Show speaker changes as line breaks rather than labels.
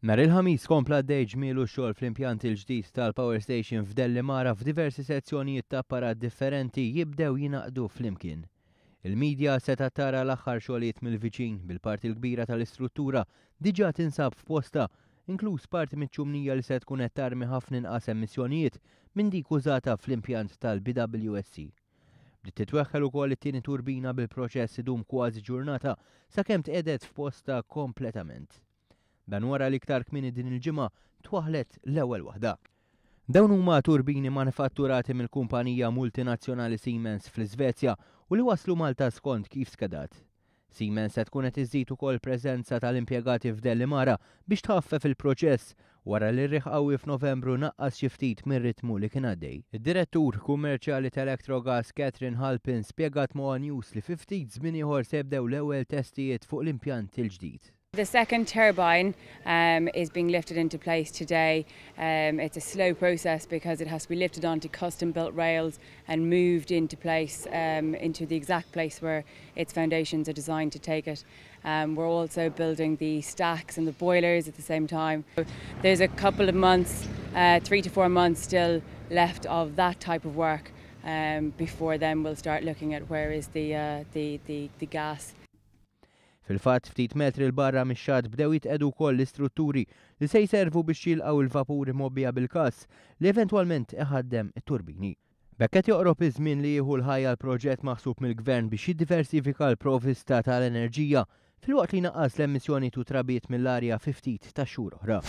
Nhar il-Ħamis kompla għaddej ġmielu x-xogħol fl-impjant il-ġdid tal-Power Station f'Dellimara f'diversi sezzjonijiet ta' apparat differenti jibdew jingħaqdu flimkien. Il-media setgħet tara l-aħħar xogħlijiet mill-viċin bil-parti l-kbira tal-istruttura diġà tinsab f'postha, inkluż parti miċ-ċumnija li se tkun qed tarmi ħafna inqas emissjonijiet minn dik użata fl-impjant tal-BWSC. Bdiet titweħħel ukoll it-tieni turbina bil-proċess idum kważi ġurnata sakemm tqiegħdet f'postha kompletament. Dan wara li iktar kmieni din il-ġimgħa twaħħlet l-ewwel waħda. Dawn huma turbini manifatturati mill-kumpanija multinazzjonali Siemens fl-Iżvezja u li waslu Malta skont kif skedat. Siemens se tkun qed iżżid ukoll preżenza tal-impjegati f'Dellimara biex tħaffef il-proċess wara li r-riħ qawwi f'Novembru naqqas xi ftit mir-ritmu li kien għaddej. Id-Direttur Kummerċjali ta' Electrogas Catherine Halpin spjegat ma' one News li fi ftit żmien ieħor se jibdew l-ewwel testijiet fuq l-impjant il-ġdid.
The second turbine um, is being lifted into place today. Um, it's a slow process because it has to be lifted onto custom-built rails and moved into place, um, into the exact place where its foundations are designed to take it. Um, we're also building the stacks and the boilers at the same time. There's a couple of months, uh, 3 to 4 months still left of that type of work um, before then we'll start looking at where is the, uh, the, the, the gas.
Fil-fatt, ftit metri 'l barra mix-xatt bdew jitqiegħdu wkoll l-istrutturi li se jservu biex jilqgħu l-vapuri mgħobbija bil-gass li eventwalment iħaddem it-turbini. B'hekk qed joqrob iż-żmien li jieħu l-ħajja l-proġett maħsub mill-Gvern biex jiddiversifika l-provvista tal-enerġija filwaqt li jnaqqas l-emissjonijiet u trabijiet mill-arja fi ftit tax-xhur oħra.